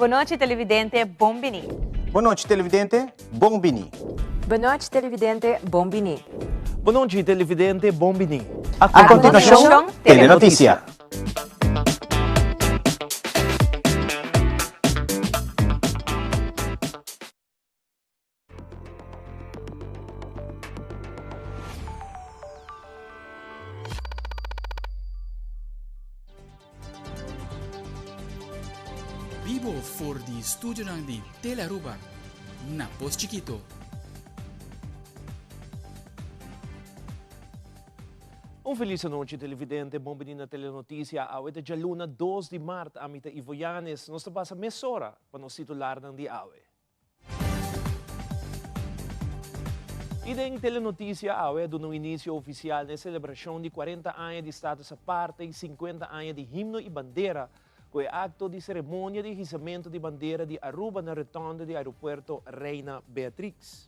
Bon nochi televidente, bon bini. Bon nochi televidente, bon bini. Bon nochi televidente, bon bini. Bon nochi televidente, bon bini. A continuacion, Telenoticia. Bibo for di studionan di Telearuba na Pos Chikito. Un felis anochi televidente, bon bini na Telenoticia. Awe ta djaluna dos di mart, ami ta Ivo Yanes. Nos ta pasa mesora pa nos titularnan di awe. I den Telenoticia awe a duna un inicio oficial na e celebracion di 40 aña di Status Aparte y 50 aña di Himno y Bandera cu e acto di ceremonia di hizamento di bandera di Aruba na rotonde di Aeropuerto Reina Beatrix.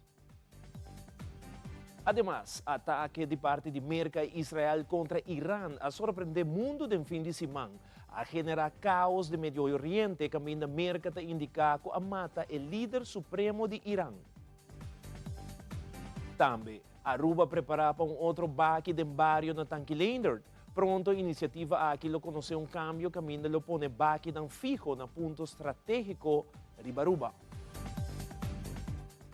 Ademas, atake di parti di Merka i Israel kontra Iran a sorprendé mundu den fin di siman. A generá kaos den Medio Oriente kaminda Merka ta indiká ku a mata e lider supremo di Iran. Tambe, Aruba a prepará pa un otro baki den bario na Tanki Leendert. Pronto e inisiativa aki lo konosé un kambio kaminda lo pone bakinan fiho na punto stratégiko riba Aruba.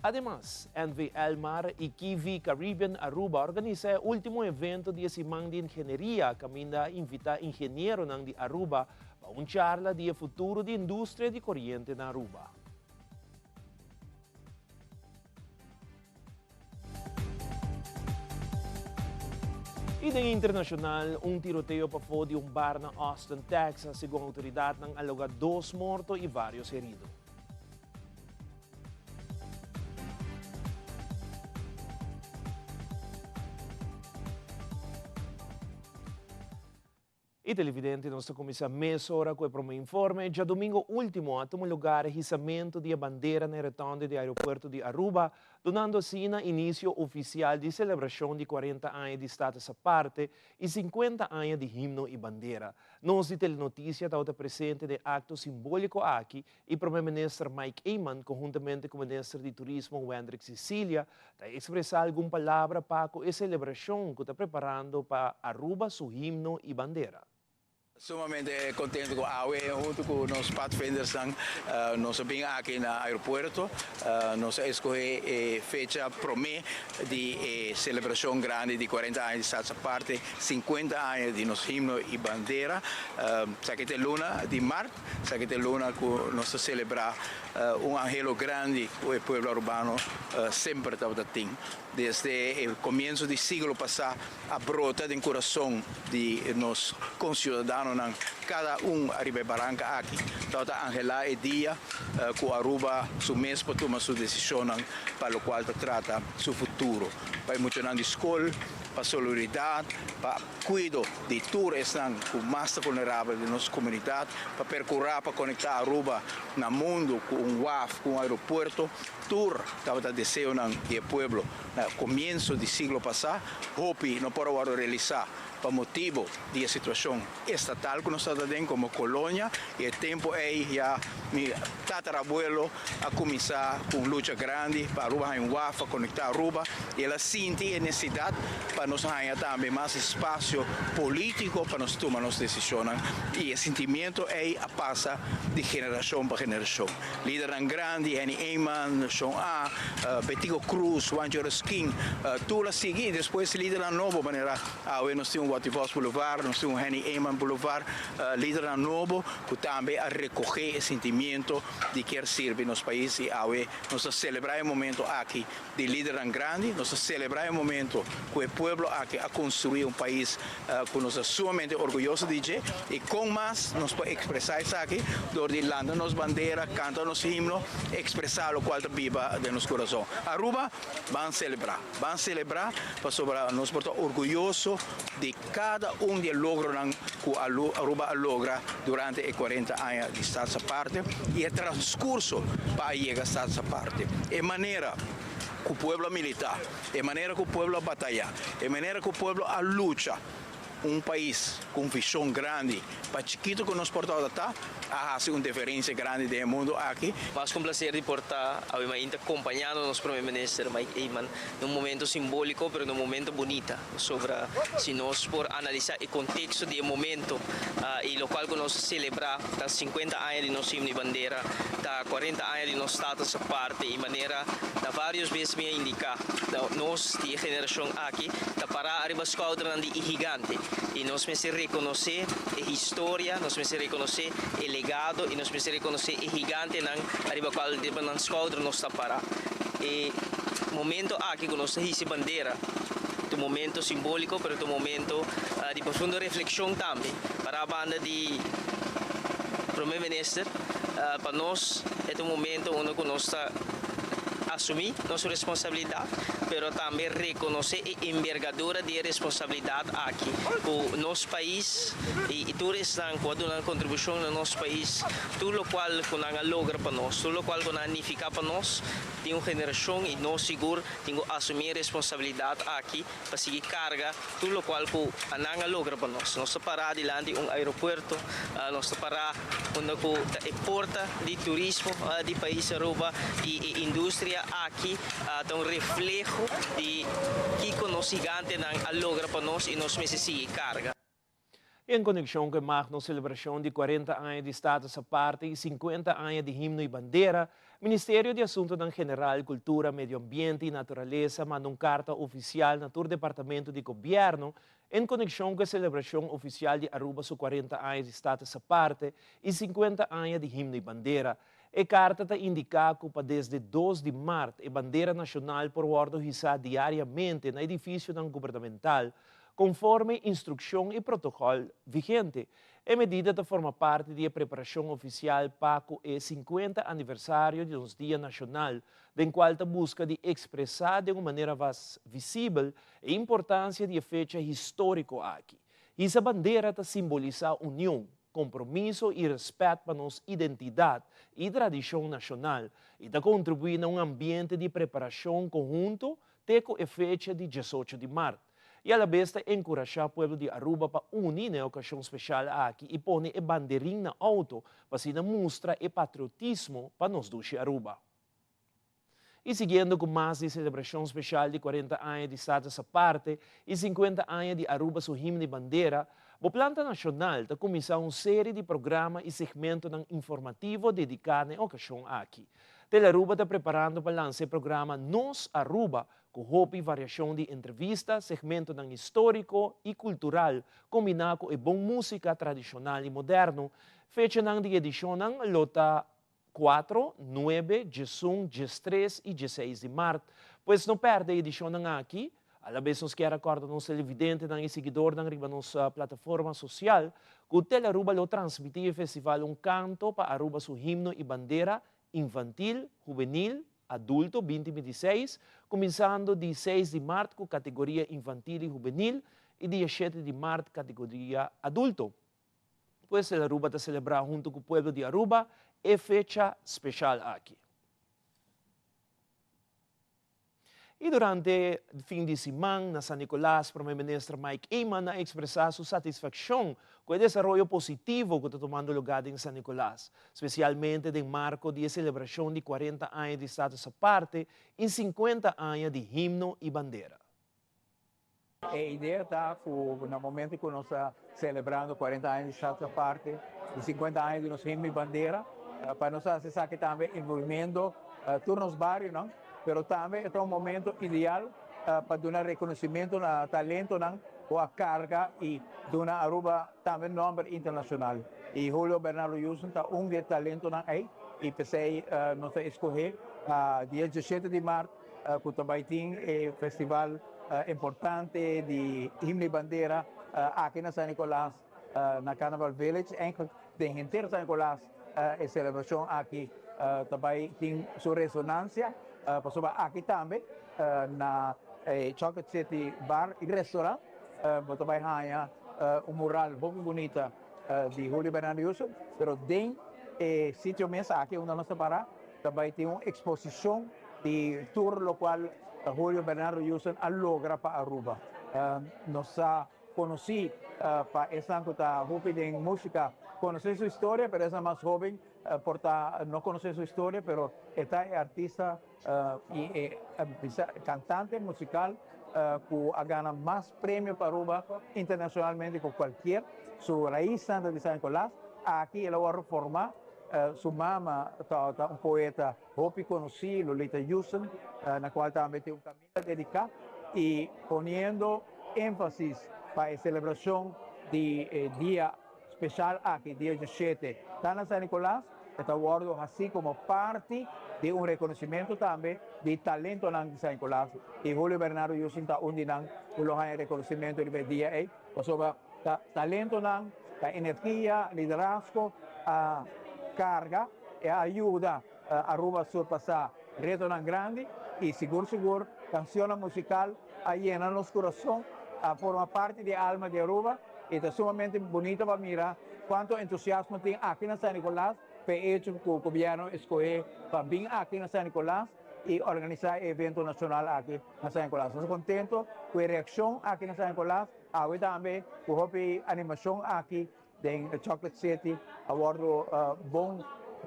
Ademas, NV Elmar y Kivi Caribbean Aruba a organisa e ultimo evento di e siman di ingenieria caminda a invita ingenieronan di Aruba pa un charla di e futuro di industria di coriente na Aruba. Y den internacional, un tiroteo pafó di un bar na Austin, Texas, segun autoridadnan a logra dos morto y varios herido. Y televidente, nos ta cuminsa mesora cu e prome informe. Djadomingo ultimo a tuma lugar e hisamento di e bandera na e rotonde di aeropuerto di Aruba, dunando asina inicio oficial di celebracion di 40 aña di Status Aparte y 50 aña di Himno y Bandera. Nos di Telenoticia tabata presente den e acto simbolico aki y Prome Minister Mike Eman conhuntamente cu Minister di Turismo Wendrick Cecilia ta expresa algun palabra pa cu e celebracion cu ta preparando pa Aruba su himno y bandera. Sumamente contento cu awe hunto cu nos padvindersnan nos a bin aki na aeropuerto. Nos a escoge e fecha prome di e celebracion grandi di 40 aña di Status Aparte, 50 aña di nos himno y bandera. Esaki ta e luna di mart. Esaki ta e luna ku nos ta selebrá un anhelo grandi ku e pueblo arubano semper tabata tin. Desde e komienso di siglo pasá a brota den kurason di nos konsiudadanonan, kada un ariba e baranka aki tabata anhelá e dia ku Aruba su mes por tuma su desishonnan pa lokual ta trata su futuro, pa e muchanan di skol, pa solidaridat, pa. Kuido di tur esnan ku mas ta vulnerabel den nos komunidat, pa perkurá pa konektá Aruba na mundu ku un waf, ku un aeropuerto, tur tabata deseonan di e pueblo na komienso di siglo pasá. Hopi no por a wòrdu realisá Pa motibo di e situacion estatal cu nos ta den como colonia y e tempo ey ya mi tatarabuelo a cuminsa cu un lucha grandi pa Aruba haña un waf pa conecta Aruba y el a sinti e necesidad pa nos haña tambe mas espacio politico pa nos tuma nos decisionnan y e sentimiento ey a pasa di generacion pa generacion. Lidernan grandi, Henny Eman, Shon A, Betico Croes, Juancho Ruskin, tur a sigui y despues lidernan nobo manera awe nos tin un Watty Vos Boulevard, nos tin un Henny Eman Boulevard, lidernan nobo cu tambe a recoge e sentimiento di kier sirbi nos pais y awe nos ta celebra e momento aki di lidernan grandi, nos ta celebra e momento cu e pueblo aki a construi un pais cu nos ta sumamente orguyoso di dje y con mas nos por expresa esaki door di lanta nos bandera, canta nos himno, expresa locual ta biba den nos corazon. Aruba, ban celebra, ban celebra pasobra nos por ta orguyoso di cada un di e logronan cu Aruba a logra durante e cuarenta aña di Staats Aparte y e transcurso pa a yega Staats Aparte. E manera cu pueblo a milita, e manera cu pueblo a bataya, e manera cu pueblo a lucha un pais cu un vision grandi pa chikito cu nos por tabata ta, a haci un diferencia grandi den e mundo aki. Mas cu un placer di por ta awe mainta compañando nos Prome Minister Mike Eman den un momento simbolico pero den un momento bunita. Pasobra si nos por analisa e contexto di e momento y locual cu nos a celebra ta cincuenta aña di nos himno y bandera, ta cuarenta aña di nos status aparte y manera na varios bes mi a indica nos di e generacion aki ta para ariba schoudernan di e gigante y nos mester reconoce e historia, nos mester reconoce e legado y nos mester reconoce e gigantenan ariba cual riba nan schouder nos ta para. E momento aki cu nos ta hisa e bandera ta un momento simbolico pero ta un momento di profundo reflexion tambe para banda di Prome Minister. Pa nos e ta un momento unda cu nos ta asumi nos responsabilidad pero tambe reconoce e envergadura di e responsabilidad aki cu nos pais y tur esnan cu a duna nan contribucion na nos pais, tur locual cu nan a logra pa nos, tur locual cu nan a nifica pa nos. Tin un generacion y nos sigur tin cu asumi e responsabilidad aki pa sigui carga tur locual cu nan a logra pa nos. Nos ta para dilanti un aeropuerto, nos ta para unda cu ta e porta di turismo di pais Aruba y e industria aki ta un refleho di kico nos gigantenan a logra pa nos y nos mester sigui carga. En konekshon ku e magno selebrashon di kuarenta aña di Status Aparte i sinkuenta aña di Himno i Bandera, Ministerio di Asuntunan General, Kultura, Medio Ambiente i Naturalesa manda un karta ofisial na tur departamento di gobièrnu en konekshon ku e selebrashon ofisial di Aruba su kuarenta aña di Status Aparte i sinkuenta aña di Himno i Bandera. E karta ta indiká ku pa desde dos di mart e bandera nashonal por wòrdu hisá diariamente na edifisionan gubernamental, Konforme instrukshon i protokòl vigente, e medida ta forma parti di e preparashon ofisial pa ku e sinkuenta aniversario di nos Dia Nashonal, den kual ta buska di ekspresá den un manera mas visibel e importansia di e fecha históriko aki. Hisa bandera ta simbolisá union, kompromiso i rèspèt pa nos identidat i tradishon nashonal i ta kontribuí na un ambiente di preparashon konhunto te ku e fecha di diesocho di mart. I alabes ta enkurashá pueblo di Aruba pa uni na e okashon speshal aki i pone e banderin na outo pa asina mustra e patriotismo pa nos dushi Aruba. I siguiendo ku mas di selebrashon speshal di kuarenta aña di Status Aparte i sinkuenta aña di Aruba su himno i bandera, Bo Planta Nashonal ta kuminsá un seri di programa i segmentonan informativo dediká na e okashon aki. Telearuba ta preparando pa lansa e programa Nos Aruba ku hopi variashon di entrevista, segmentonan históriko i kultural kombiná ku e bon músika tradishonal i moderno. Fechanan di edishonnan lo ta kuatro, nuebe, diesun, diestres i dieseis di mart. Pues no pèrdè e edishonnan aki. Alabes nos kier a kòrda nos televidentenan i siguidornan riba nos plataforma sosial ku Telearuba lo transmití e festival Un Kanto pa Aruba su himno i bandera infantil, hubenil, adulto binti bintiseis, kuminsando di seis di mart ku kategoria infantil i hubenil i dia shete di mart kategoria adulto. Pues Telearuba ta selebrá huntu ku pueblo di Aruba e fecha speshal aki. Y durante fin di siman na San Nicolas, Prome Minister Mike Eman a expresa su satisfaccion cu e desaroyo positivo cu ta tumando lugar den San Nicolas, specialmente den marco di e celebracion di cuarenta aña di Status Aparte y cincuenta aña di Himno y Bandera. E idea ta cu na momento cu nos ta celebrando cuarenta aña di Status Aparte y cincuenta aña di nos Himno y Bandera, pa nos haci esaki tambe envolviendo tur nos barionan, pero tambe e ta un momento ideal pa duna reconocimento na talentonan cu a carga y duna Aruba tambe nomber internacional. Y Julio Bernardo Jussen ta un di e talentonan ey y p'esey nos a escoge pa dia diesshete di maart cu ta bay tin e festival importante di Himno y Bandera aki na San Nicolas na Carnaval Village. Eigenlijk den henter San Nicolas e celebracion aki ta bay tin su resonancia pasobra aki tambe na e Chocolate City Bar y Restaurant bo ta bay haya un mural hopi bunita di Julio Bernardo Yusuf, pero den e sitio mes aki unda nos ta para Ta bai tin un exposicion di tur locual Julio Bernardo Jussen a logra pa Aruba. Nos sa conoci pa esnan cu ta hopi den musica conoce su historia, pero esnan mas hoben por ta no conoce su historia, pero e ta e artista y e cantante musical cu a gana mas premio pa Aruba internacionalmente cu cualkier. Su raiznan ta di San Nicolas, aki el a wordo forma. Su mama tabata un poeta hopi conoci, Lolita Jussen, na cual tambe tin un caminda dedica y poniendo enfasis pa e celebracion di e dia special aki, dia diesshete, ta na San Nicolas, e ta wordo haci como parti di un reconocimento tambe di talentonan di San Nicolas y Julio Bernardo Jussen ta un di nan cu lo haya reconocimento riba e dia ey, pasobra Ta talentonan, ta energia, liderazgo a carga e a yuda Aruba surpasa retonan grandi y sigur sigur cancionnan musical a yena nos curason, a forma parti di e alma di Aruba y ta sumamente bunito pa mira cuanto entusiasmo tin aki na San Nicolas pa e hecho cu gobierno escoge pa bin aki na San Nicolas y organisa e evento nacional aki na San Nicolas. Nos ta contento cu e reaccion aki na San Nicolas. Awe tambe ku hopi animashon aki den Chocolate City a wòrdu bon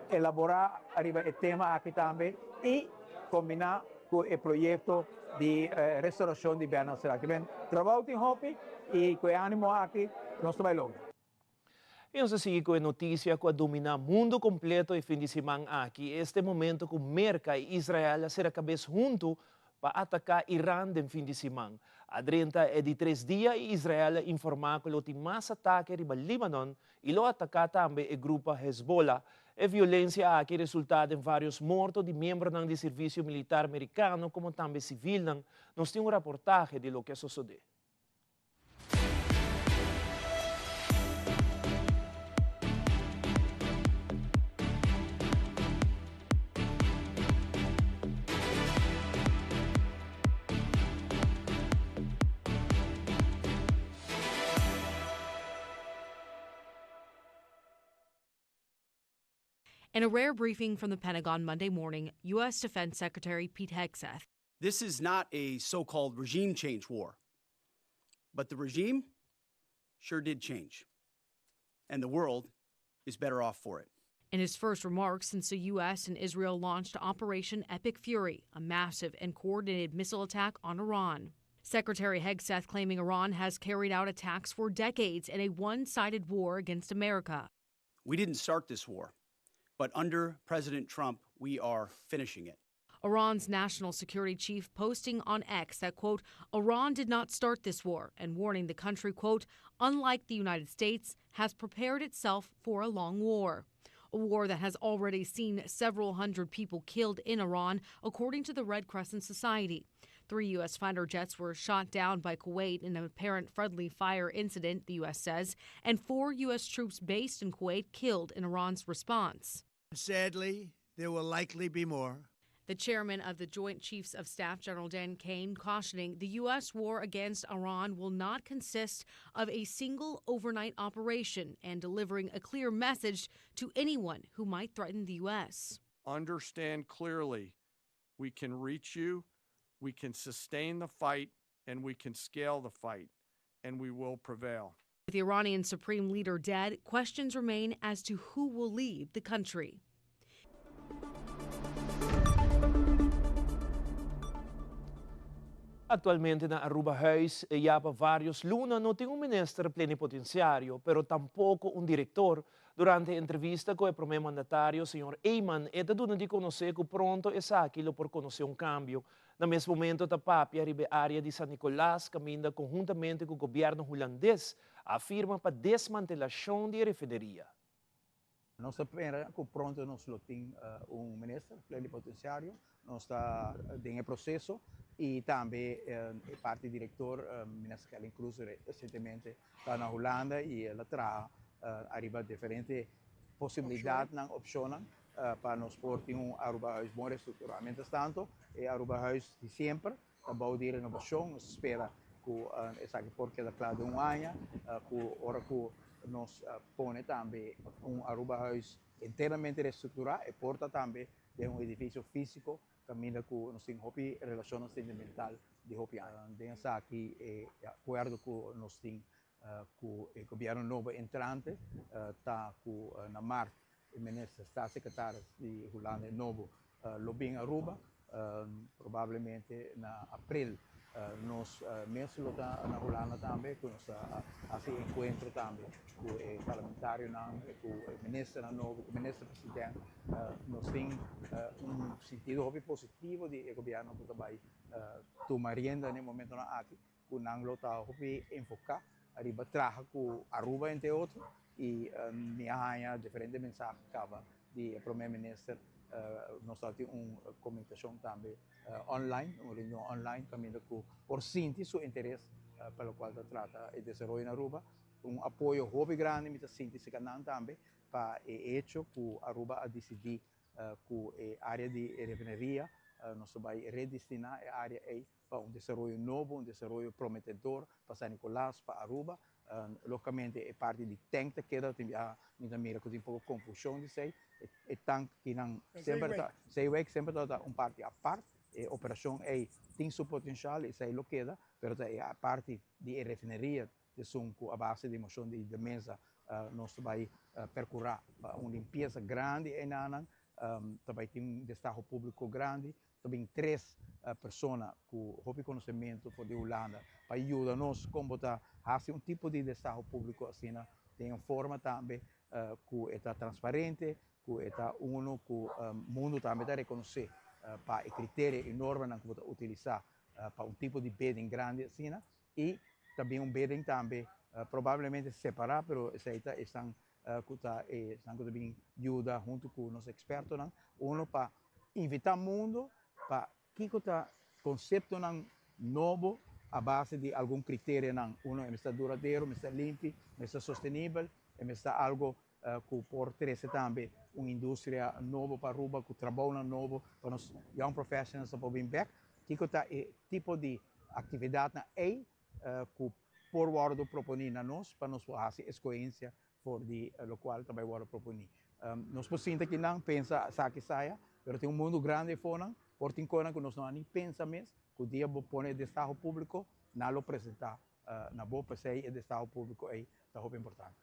elaborá ariba e tema aki tambe i kombiná ku e proyekto di restaurashon di Bernardstraat. Kiben trabou tin hopi i ku e animo aki nos ta bai logra. I nos ta sigui ku e notisia ku a dominá mundu kompleto e fin di siman aki. Esta e momento ku Merka i Israel a sera kabes huntu pa ataká Iran den fin di siman. A drenta e di tres dia i Israel a informá ku lo tin mas atake riba Libanon i lo ataká tambe e grupo Hezbollah. E violensia aki resultá den vários morto di miembronan di servisio militar merikano komo tambe sivilnan. Nos tin un raportahe di loke a sosodé. In a rare briefing from the Pentagon Monday morning, U.S. Defense Secretary Pete Hegseth This is not a so called regime change war, but the regime sure did change, and the world is better off for it. In his first remarks since the U.S. and Israel launched Operation Epic Fury, a massive and coordinated missile attack on Iran. Secretary Hegseth claiming Iran has carried out attacks for decades in a one sided war against America. We didn't start this war, but under President Trump, we are finishing it. Iran's national security chief posting on X that, quote, Iran did not start this war and warning the country, quote, unlike the United States, has prepared itself for a long war. A war that has already seen several hundred people killed in Iran, according to the Red Crescent Society. Three U.S. fighter jets were shot down by Kuwait in an apparent friendly fire incident, the U.S. says, and four U.S. troops based in Kuwait killed in Iran's response. Sadly, there will likely be more. The chairman of the Joint Chiefs of Staff, General Dan Caine, cautioning the U.S. war against Iran will not consist of a single overnight operation and delivering a clear message to anyone who might threaten the U.S. Understand clearly we can reach you. We can sustain the fight and we can scale the fight, and we will prevail. With the Iranian supreme leader dead, questions remain as to who will lead the country. Actualmente na Aruba Huis ya pa varios luna no tin un minister plenipotenciario, pero tampoco un director. Durante entrevista cu e prome mandatario, señor Eman, e ta duna di conoce cu pronto esaki lo por conoce un cambio. Na mes momento ta papia riba area di San Nicolas, caminda conhuntamente cu gobierno Hulandes, a firma pa desmantelacion di refineria. Nos ta spera cu pronto nos lo tin un minister plenipotenciario, nos ta den e proceso y tambe e parti director, minister Kelly Cruz, recientemente ta na Hulanda y el a traha ariba diferente posibilidad, opcionnan pa nos por tin un Aruba Huis bon reestructura. Mientras tanto, e Aruba Huis di semper ta bou di renovacion, nos ta spera cu esaki por keda cla den un aña, cu ora cu nos pone tambe un Aruba Huis enteramente reestructura, e por ta tambe den un edificio fisico, caminda cu nos tin hopi relacion sentimental di hopi aña. Den esaki e acuerdo cu nos tin cu e gobierno nobo entrante ta cu na maart e minister staatssecretaris di Hulanda nobo lo bin Aruba, probablemente na april nos mes lo ta na Hulanda tambe, cu nos ta haci encuentro tambe cu e parlamentarionan, cu e ministernan nobo, cu minister president. Nos tin un sentido hopi positivo di e gobierno cu ta bay tuma rienda na e momentonan aki, cu nan lo ta hopi enfoca ariba traha cu Aruba entre otro, y mi a haya diferente mensahe caba di e prome minister. Nos tin un comunicacion tambe online, un reunion online, caminda cu por sinti su interes pa locual ta trata e desaroyo na Aruba. Un apoyo hopi grandi mi ta sinti cerca nan tambe pa e hecho cu Aruba a dicidi cu e area di refineria, nos ta bay redestina e area ey pa un desaroyo nobo, un desaroyo prometedor pa San Nicolas, pa Aruba. Logicamente e parti di tank ta keda, tin bia mi ta mira cu tin poco confusion di esey. E tank kinan semper ta, Zeewijk semper ta un parti apart, e operacion ey tin su potencial, esey lo keda, pero ta e parti di e refineria esun cu a base di mocion di de mesa nos ta bay percura pa un limpieza grandi eynanan, ta bay tin un destaho publico grandi, ta bin tres persona cu hopi conocemento for di Hulanda pa yuda nos con bo ta haci un tipo di destaho publico asina den un forma tambe cu e ta transparente, cu e ta uno cu mundo tambe ta reconoce pa e criterio y normanan cu bo ta utilisa pa un tipo di bidding grandi asina, y ta bin un bidding tambe probablemente separa, pero esey ta esnan cu ta esnan cu ta bin yuda hunto cu nos expertonan, uno pa invita mundo pa kico ta conceptonan nobo a base di algun criterianan. Uno, e mester duradero, mester limpi, mester sostenibel, e mester algo cu por trece tambe un industria nobo pa Aruba, cu trabounan nobo pa nos young professionals por bin bek. Kico ta e tipo di actividadnan ey cu por wordo proponi na nos pa nos por haci escogencia for di locual ta bay wordo proponi. Nos por sinta akinan pensa esaki saya, pero tin un mundo grandi afonan, por tin cosnan cu nos no a ni pensa mes, cu dia bo pone e destaho publico, nan lo presenta na bo, p'esey e destaho publico ey ta hopi importante.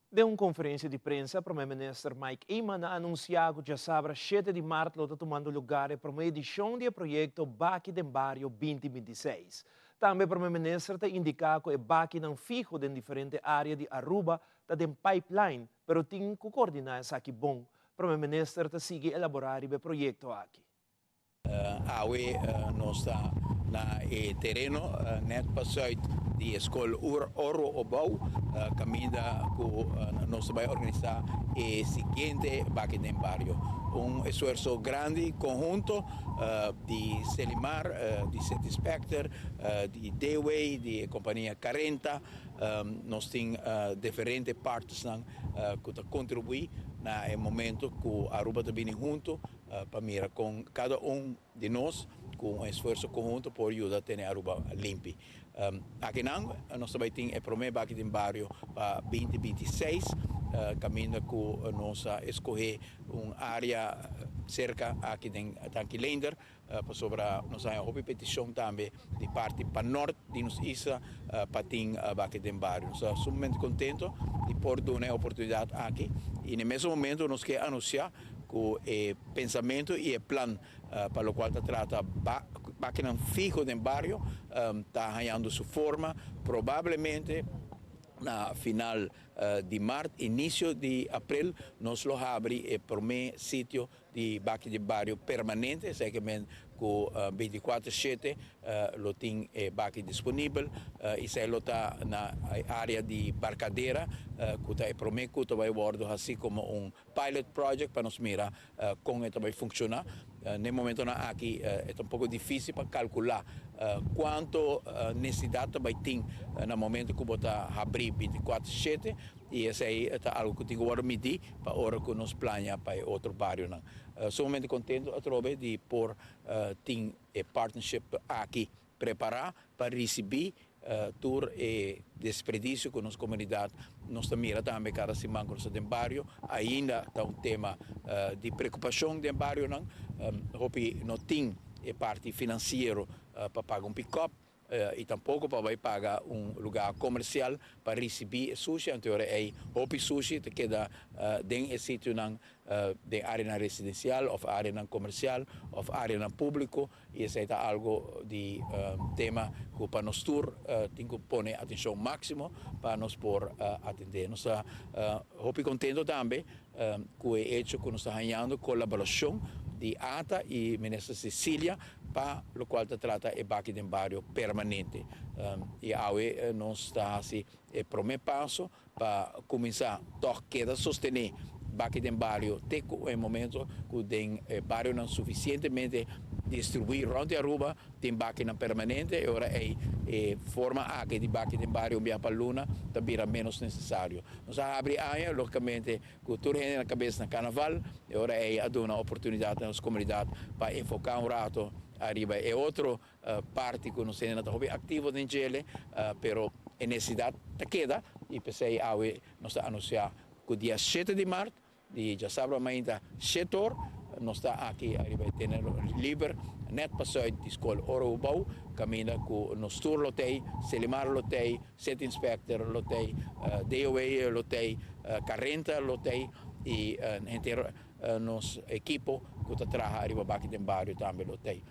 Den un conferencia di prensa, Prome Minister Mike Eman a anuncia cu diasabra 7 di maart lo ta tumando lugar e prome edicion di e proyecto Baki den Bario 2026. Tambe Prome Minister ta indica cu e bakinan fiho den diferente area di Aruba ta den pipeline, pero tin cu coordina esaki bon. Prome Minister ta sigui elabora riba e proyecto aki. Awe nos ta na e tereno net pa zuid di e scol Oro Obou, caminda cu nos ta bay organisa e siguiente Baki den Bario. Un esfuerzo grandi conhunto di Selimar, di City Specter, di Dewey, di e compania Carenta. Nos tin diferente partnersnan cu ta contribui na e momento cu Aruba ta bini hunto pa mira con cada un di nos cu un esfuerzo conhunto por yuda tene Aruba limpi. Akinan nos ta bay tin e prome Baki den Bario pa 2026. kaminda ku nos a eskohé un área serka aki den Tanki Leender pasobra nos a haña hopi petishon tambe di parti panòrt di nos isla pa tin baki den bario. Nos ta sumamente kontento di por duna e oportunidat aki i na e mesun momento nos ke anunsiá ku e pensamentu i e plan pa lokual ta trata bakinan fiho den bario ta hañando su forma probablemente na final di mart, inicio di april nos lo habri e prome sitio di baki di bario permanente, esaki ke men ku bintikuater shete lo tin e baki disponibel i esei lo ta na e area di Barcadera ku ta e prome ku ta bai wòrdu hasi komo un pilot project pa nos mira kon e ta bai funciona. Na e momentonan aki e ta un poco dificil pa calcula cuanto necesidad ta bai tin na momento cu bo ta habri binticuater shete y esey ta algo cu tin cu wordo midi pa ora cu nos plania pa e otro barionan. Sumamente contento atrobe di por tin e partnership aki Prepará pa risibí tur e desperdisio ku nos komunidat nos ta mira tambe kada siman ku nos ta den bario. Ainda ta un tema di preokupashon den barionan. Hopi no tin e parti finansiero pa paga un pikòp i tampoko pa bai paga un lugá komersial pa risibí e sushi. Anto e ora ei hopi sushi ta keda den e sitionan den áreanan residensial òf áreanan komersial òf áreanan públiko. I esei ta algo di tema ku pa nos tur tin ku pone atenshon máksimo pa nos por atendé. Nos ta hopi kontento tambe ku e echo ku nos ta hañando kolaborashon di ata i Minister Cecilia pa lokual ta trata e baki den bario permanente. I awe nos ta hasi e promé paso pa kuminsá tòg keda sostené baki den bario te ku e momento ku den e barionan sufisientemente distribuí rònt di Aruba tin bakinan permanente, e ora ei e forma aki di baki den bario un bia pa luna ta bira ménos nesesario. Nos a habri aña lógikamente ku tur hende na kabes na karnaval, e ora ei a duna oportunidat na nos komunidat pa enfoká un rato ariba e otro Parti ku nos hende ta hopi aktivo den djele, pero e nesesidat ta keda i p'esei awe nos ta anunsiá ku dia shete di mart, di djasabra mainta shete or, nos ta aki ariba e tenen liber nèt pasùit di skol Oro Ubou, kaminda ku nos tur lo t'ei, Selimar lo t'ei, City Inspector lo t'ei, DOW lo t'ei, Carenta lo t'ei i henter nos ekipo ku ta traha ariba baki den bario tambe lo t'ei.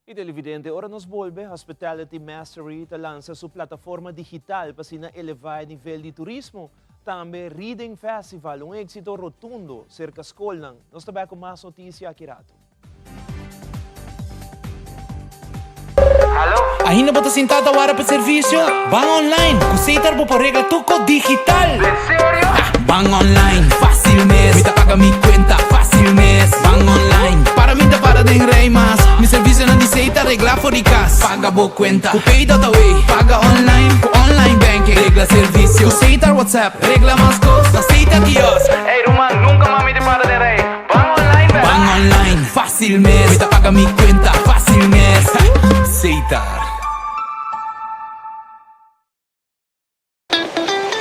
I televidente, ora nos bolbe, Hospitality Mastery ta lansa su plataforma digital pa asina elevá e nivel di turismo. Tambe Reading Festival, un éxito rotundo serka skolnan. Nos ta bek ku mas notisia aki ratu. Ainda bo ta sintá ta wara pa servisio? Ban online! Ku Setar bo por regla tur kos digital! Ban online, fácil mes. Mi ta paga mi cuenta, fácil mes. Ban online, para mi ta para den rij mas. Mi servicionan di Setar ta regla for di cas. Paga bo cuenta, cu Pay.away. Paga online, cu online banking. Regla servicio, cu Setar WhatsApp. Regla mas cos, na Setar kiosk. Ey ruman, nunca mas mi ta para den rij. Ban online bera. Ban online, fácil mes. Mi ta paga mi cuenta, fácil mes. Setar.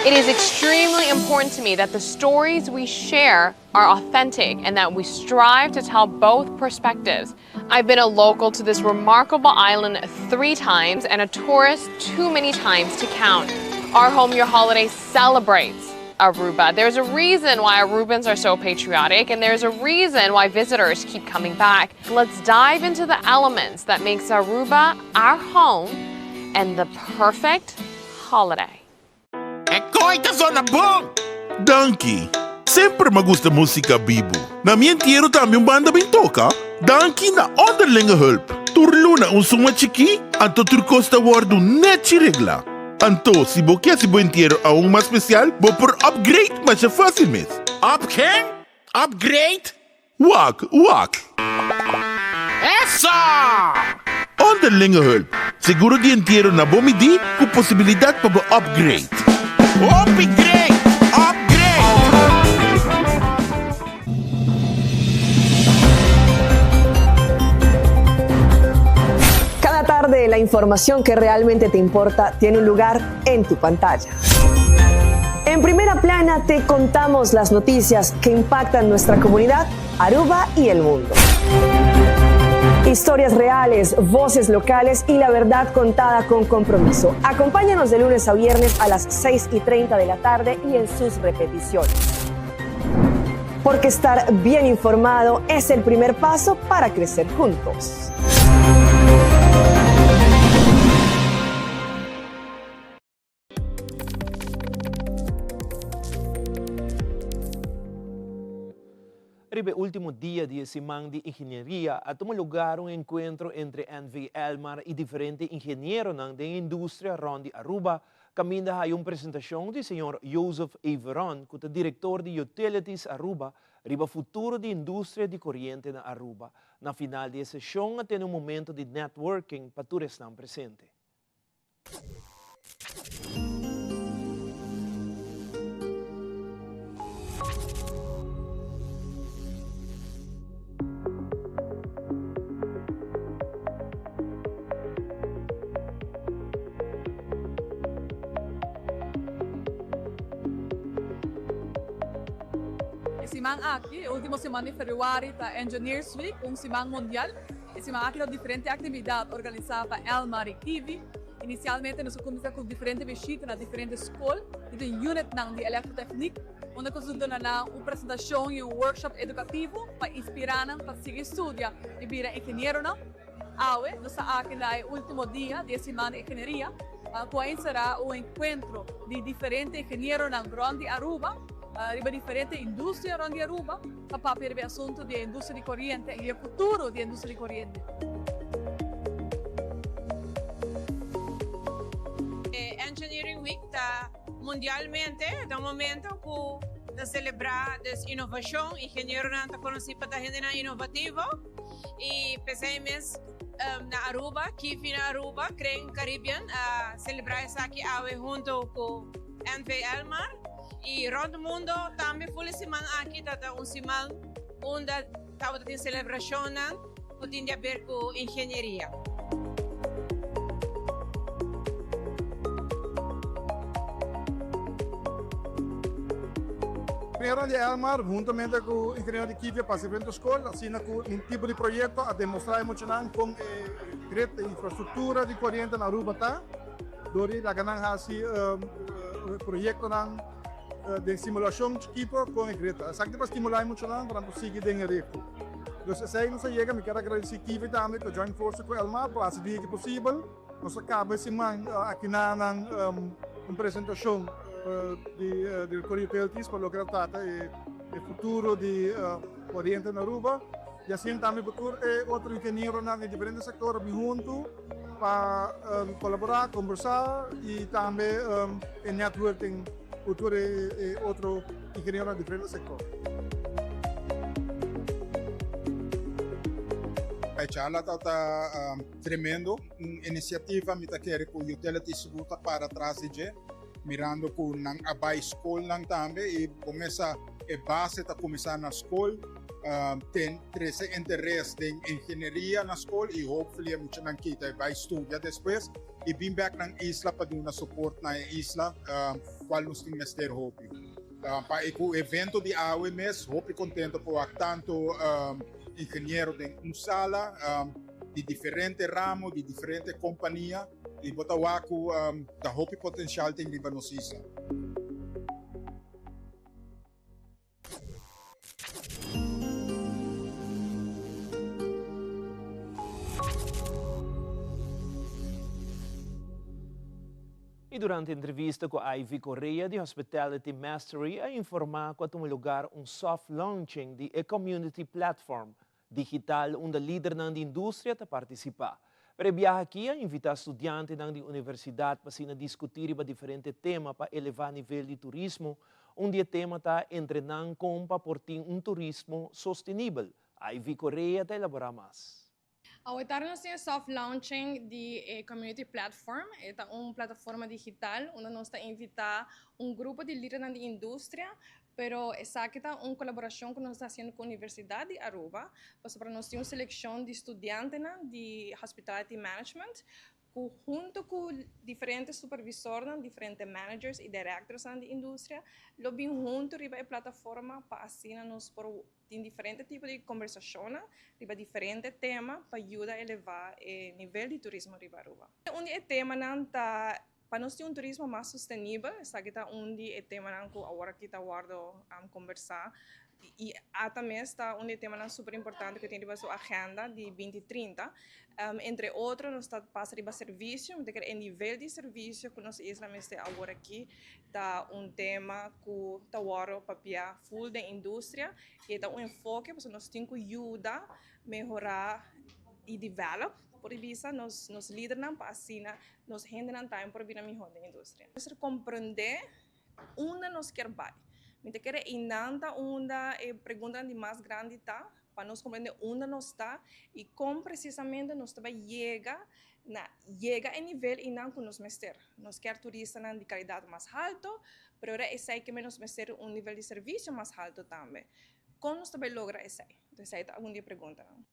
It is extremely important to me that the stories we share are authentic and that we strive to tell both perspectives. I've been a local to this remarkable island three times and a tourist too many times to count. Our Home Your Holiday celebrates Aruba. There's a reason why Arubans are so patriotic and there's a reason why visitors keep coming back. Let's dive into the elements that makes Aruba our home and the perfect holiday. E koi ta zona bon! Danki! Semper m'a gusta músika bibu. Na mi entiero tambe un banda bin toka. Danki na Onderlinge Hulp. Tur luna un suma chikí, anto tur kos ta wòrdu nèchi reglá. Anto, si bo ke hasi bo entiero aun mas spesial, bo por upgrade masha fásil mes. Up ken? Upgrade? Wak, wak! Eso! Onderlinge hulp, seguro di entiero na bo midí ku posibilidat pa bo upgrade. Hopi great! Upgrade! Cada tarde la información que realmente te importa tiene un lugar en tu pantalla. En primera plana te contamos las noticias que impactan nuestra comunidad, Aruba y el mundo. Historias reales, voces locales y la verdad contada con compromiso. Acompáñanos de lunes a viernes a las 6 y 30 de la tarde y en sus repeticiones. Porque estar bien informado es el primer paso para crecer juntos. Riba e ultimo dia di e siman di ingenieria a tuma lugar un encuentro entre NV Elmar y diferente ingenieronan den e industria rond di Aruba caminda haya un presentacion di señor Joseph Everon cu ta director di Utilities Aruba riba futuro di industria di coriente na Aruba. Na final di e sesion a tene un momento di networking pa tur esnan presente. E siman aki, e ultimo siman di februari, ta Engineers Week, un siman mundial. E siman aki ta diferente actividad organisa pa Elmar y Kivi. Inicialmente nos a cuminsa cu diferente bishita na diferente scol di den unitnan di elektrotechniek, unda cu nos a duna nan un presentacion y un workshop educativo pa inspira nan pa sigui studia y bira ingenieronan. Awe nos ta aki na e ultimo dia di e siman di ingenieria cu a encera un encuentro di diferente ingenieronan rond di Aruba riba diferente industria rond di Aruba. Ta papia riba e asuntu di e industria di koriente i e futuro di e industria di koriente. E Engineering Week ta mundialmente, ta un momento ku ta selebrá des inovashon. Ingenieronan ta konosí pa ta hendenan inovativo i p'esei mes na Aruba, Kifi na Aruba, Crane Caribbean a selebrá esaki awe huntu ku NV Elmar. Y rond mundo tambe ful e siman aki ta ta un siman unda tabata tin celebracionnan cu tin di haber cu ingenieria. Ingeniero di Elmar huntamente cu ingeniero di Kivia pasa diferente scol asina cu un tipo di proyecto a demostra e muchanan con e grid e infrastructura di coriente na Aruba ta. Dor di laga nan hasi proyektonan den simulashon chikito kon e grita. Esaki ta pa stimulá e muchanan pa nan por sigui den e rekto. Dus esei nos a yega, mi kier a gradisí Kivi tambe ku a join forsa ku Elmar pa hasi dia aki posibel. Nos a kaba e siman aki na nan un presentashon di Direktor Utilities pa loke ta trata e futuro di koriente na Aruba. I asina tambe pa tur e otro ingenieronan di diferente sektor a bin huntu. Pa kolaborá, kombersá i tambe e networking ku tur e otro ingenieronan di diferente sektor. E charla tabata tremendo, un inisiativa mi ta kere ku Utility sigur ta para tras di dje, mirando ku nan a bai skolnan tambe i bo mesa e base ta kuminsá na skol. Ten trece interes den ingenieria na school y hopefully e muchanan kita e bay studia despues y bin bek nan isla pa duna support na e isla cual nos tin mester hopi. Pa e cu evento di awe mes hopi contento por wak tanto ingeniero den un sala di diferente ramo, di diferente compania y bo ta wak cu ta hopi potencial tin riba nos isla. Y durante entrevista cu Ivy Correa di Hospitality Mastery a informa cu a tuma lugar un soft launching di e Community Platform digital unda lidernan di industria ta participa. Pero e biaha aki a invita studiantenan di universidad pa asina discuti riba diferente tema pa eleva nivel di turismo. Un di e tema ta entre nan con pa por tin un turismo sostenibel. Ivy Correa ta elabora mas. Awe tardi nos tin e soft launching di e Community Platform. E ta un plataforma digital unda nos ta invita un grupo di lidernan di industria Pero esaki ta un kolaborashon ku nos ta hasiendo ku Universidat di Aruba, pasobra nos tin un selekshon di studiantenan di Hospitality Management ku. ku huntu ku diferente supervisornan, diferente managers i directorsnan di industria lo bin huntu riba e plataforma pa asina nos por tin diferente tipo di kombersashonnan riba diferente tema pa yuda elevá e nivel di turismo riba Aruba. Un di e temanan ta pa nos tin un turismo mas sostenibel, esaki ta un di e temanan ku awor aki ta wòrdu kombersá i ata mes ta un di e temanan super importante ku tin riba su agenda di binti trinta. Entre otro nos ta pasa riba servisio, mi ta kere e nivel di servisio ku nos isla mester awor aki ta un tema ku ta wòrdu papia ful den industria i e ta un enfoke pasobra nos tin ku yuda mehorá i develop por bisa nos nos lidernan pa asina nos hendenan tambe por bira mihó den industria. Mester komprendé unda nos kier bai. Mi ta kere einan ta unda e preguntanan di mas grandi ta pa nos komprendé unda nos ta i kon presisamente nos ta bai yega na yega e nivel einan ku nos mester. Nos kier turistanan di kalidat mas halto, pero ora esei ke nos mester un nivel di servisio mas halto tambe. Kon nos ta bai logra esei? Esei ta algun di e preguntanan.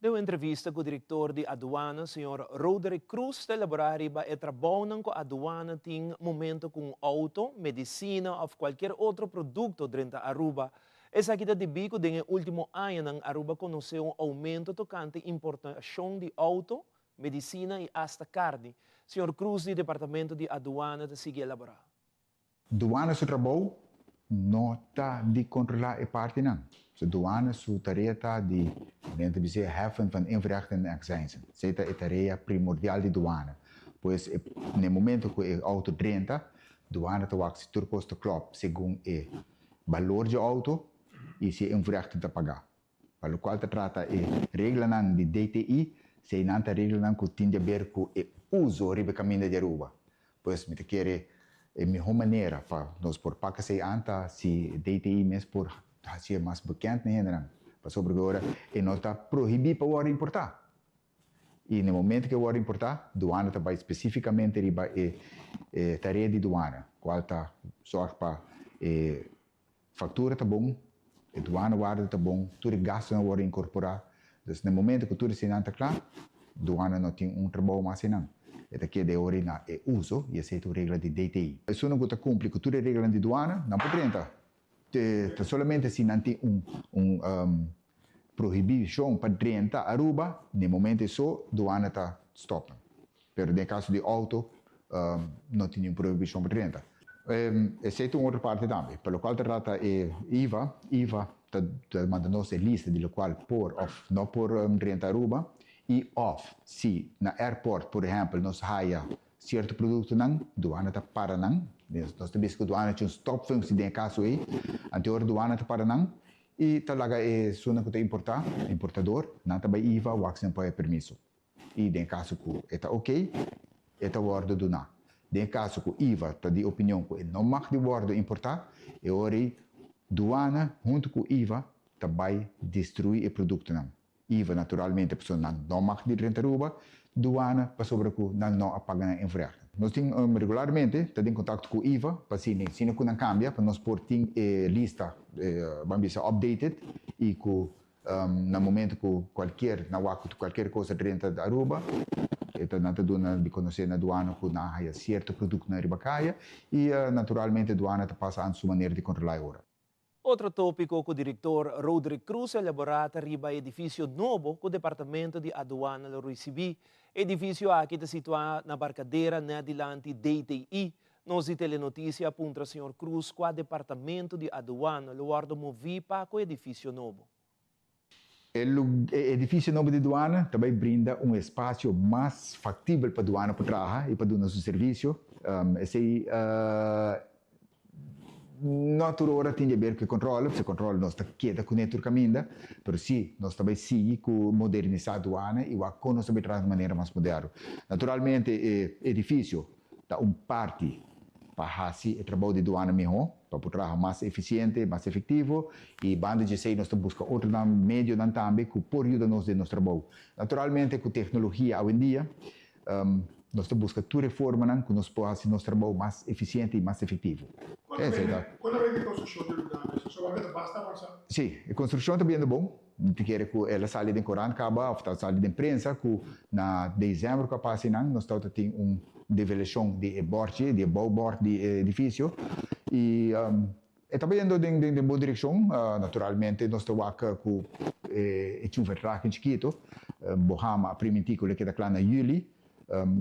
Den un entrevista ku direktor di Aduana, señor Roderick Croes ta elaborá riba e trabounan ku aduana tin momento ku un outo, medisina òf kualkier otro produkto drenta Aruba. Esaki ta debí ku den e último añanan Aruba konosé un oumento tokante importashon di outo, medisina i asta karni. Señor Croes di Departamento di Aduana ta sigui elaborá. Duana su trabou no ta di controla e partinan. So duana su tarea ta di, men ta bis'é, heffen van invoerrechten en accijnzen. Esei ta e tarea primordial di duana. Pues e na e momento cu e auto drenta, duana ta wak si tur cos ta klop segun e balor dje auto y si e invoerrechten ta paga. Pa locual ta trata e reglanan di DTI, eseinan ta reglanan cu tin di haber cu e uzo riba e caminda di Aruba. Pues mi ta kere e miho manera pa nos por pak esei an ta si DTI mes por hacié mas bekend na hendenan. Pasobra cu ora e no ta prohibi pa worde importa. Y na e momento cu e worde importa, duana ta bay specificamente riba e tarea di duana, cual ta zorg pa e Factura ta bon, e duana warda ta bon, tur e gastonan a worde incorpora. Dus na e momento cu tur eseinan ta cla, duana no tin un trabou mas einan. E ta keda e ora na e uso y esei ta un regla di DTI. Esunnan cu ta cumpli cu tur e reglanan di duana, nan por drenta. Ta solamente si nan tin un un prohibicion pa drenta Aruba, na e momento eso duana ta stop nan. Pero den caso di auto no tin ningun prohibicion pa drenta. Esey ta un otro parti tambe. Pa locual ta trata e IVA, IVA ta manda nos e lista di locual por of no por drenta Aruba y of si na airport por ehempel nos haya cierto productonan, duana ta para nan. Nos ta bisa cu duana tin un stopfunctie den e caso ey. Anto ora duana ta para nan y ta laga esunnan cu ta importa, importador, nan ta bay IVA wak si nan por haya permiso. I den kaso ku e ta oké, e ta wòrdu duná. Den kaso ku IVA ta di opinion ku e no mag di wòrdu importá, e ora ei duana huntu ku IVA ta bai destruí e produktonan. IVA naturalmente pasobra nan no mag di drenta Aruba, duana pasobra ku nan no a paga nan invoerrechten. Nos tin regularmente ta den kontakto ku IVA pa asina asina ku nan kambia pa nos por tin e lista ban bisa updated i ku Na momento cu cualkier na wak cu cualkier cosa drenta Aruba, e ta nan ta duna di conoce na duana cu nan a haya cierto productonan riba caya y naturalmente duana ta pasa an su manera di controla e ora. Otro topico cu director Roderick Croes a elabora ta riba e edificio nobo cu Departamento di Aduana lo ricibi. E edificio aki ta situa na Barcadera net dilanti DTI. Nos di Telenoticia a puntra señor Cruz cua departamento di aduana lo wordo movi pa cu edificio nobo. E edificio nobo di duana ta bay brinda un espacio mas factibel pa duana por traha y pa duna su servicio. Esey no tur ora tin di haber cu e controle, pasobra e controle nos ta keda cune tur caminda, pero si nos ta bay sigui cu modernisa duana y wak con nos ta bay traha di un manera mas moderno. Naturalmente e edificio ta un parti pa hasi e trabou di duana mihó, pa por traha mas efisiente, mas efektivo i banda di esei nos ta buska otronan medionan tambe ku por yuda nos den nos trabou. Naturalmente ku teknologia awendia nos ta buska tur e formanan ku nos por hasi nos trabou mas efisiente i mas efektivo. Kuantu bini e konstrukshon di lugá mes? Pasobra ta basta avansá. Sí, e konstrukshon ta biendo bon. Mi ta kere ku el a sali den korant kaba òf ta sali den prensa ku na desèmber ku a pasa einan nos tabata tin un develashon di e bòrchi, di e bouwbòrd di e edifisio i e ta bayendo den den bon direkshon. Naturalmente nos ta wak ku e tin un vertraging chikito. Bohama a primintí ku lo keda kla na yüli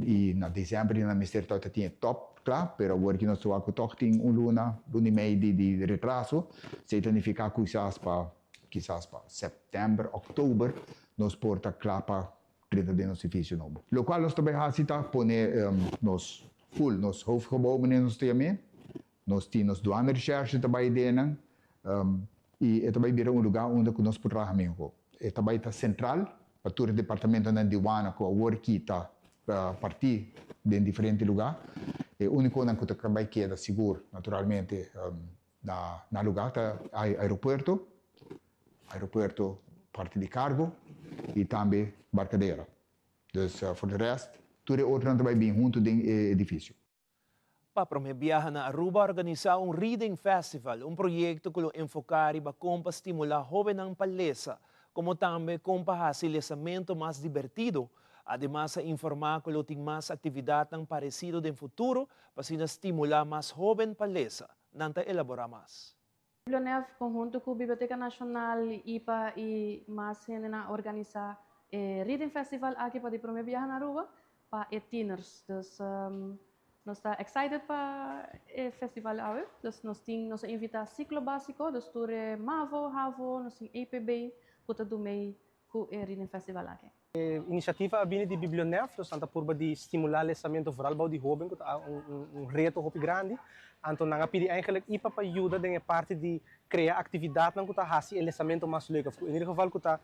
i na desèmber di nan mester tabata tin e tòp kla, pero awor ki nos ta wak ku tòg tin un luna, luna i mei di retraso. Esei ta nifiká ku kisas pa Kisas pa sèptèmber, òktober nos por ta kla pa drenta den nos edifisio nobo. Lokual nos ta bai hasi ta pone nos full, nos hoofdgebouw manera nos ta yam'é, nos tin nos douanerecherche ta bai den nan i e ta bai bira un lugá unda ku nos por traha mihó. E ta bai ta sentral pa tur e departamentonan di douane ku awor ki ta partí den diferente lugá. E únikonan ku ta bai keda sigur naturalmente Na na lugar ta aeropuerto, aeropuerto parti di cargo y tambe Barcadera. Dus for de rest tur e otronan ta bay bin hunto den e edificio. Pa prome biaha na Aruba a organisa un Reading Festival, un proyecto cu lo enfoca riba con pa stimula hobennan pa lesa, como tambe con pa haci lesamento mas dibertido. Ademas a informa cu lo tin mas actividadnan parecido den futuro pa asina stimula mas hoben pa lesa. Nan ta elabora mas. Biblionef konhunto ku Biblioteka Nashonal, ipa i mas hendenan a organisá e Reading Festival aki pa di promé biaha na Aruba pa e tieners. Dus nos ta excited pa e festival awe. Dus nos tin nos a invitá siklo básiko, dus tur e mavo, havo, nos tin EPB ku ta dumei ku e Reading Festival aki. E inisiativa a bini di Biblionef, dus nan ta purba di stimulá lesamentu vooral bou di hóben ku ta un reto hopi grandi. Anto nan a pidi eigenlijk ipa pa yuda den e parti di krea aktividatnan ku ta hasi e lesamentu mas leuk òf ku in ieder geval ku ta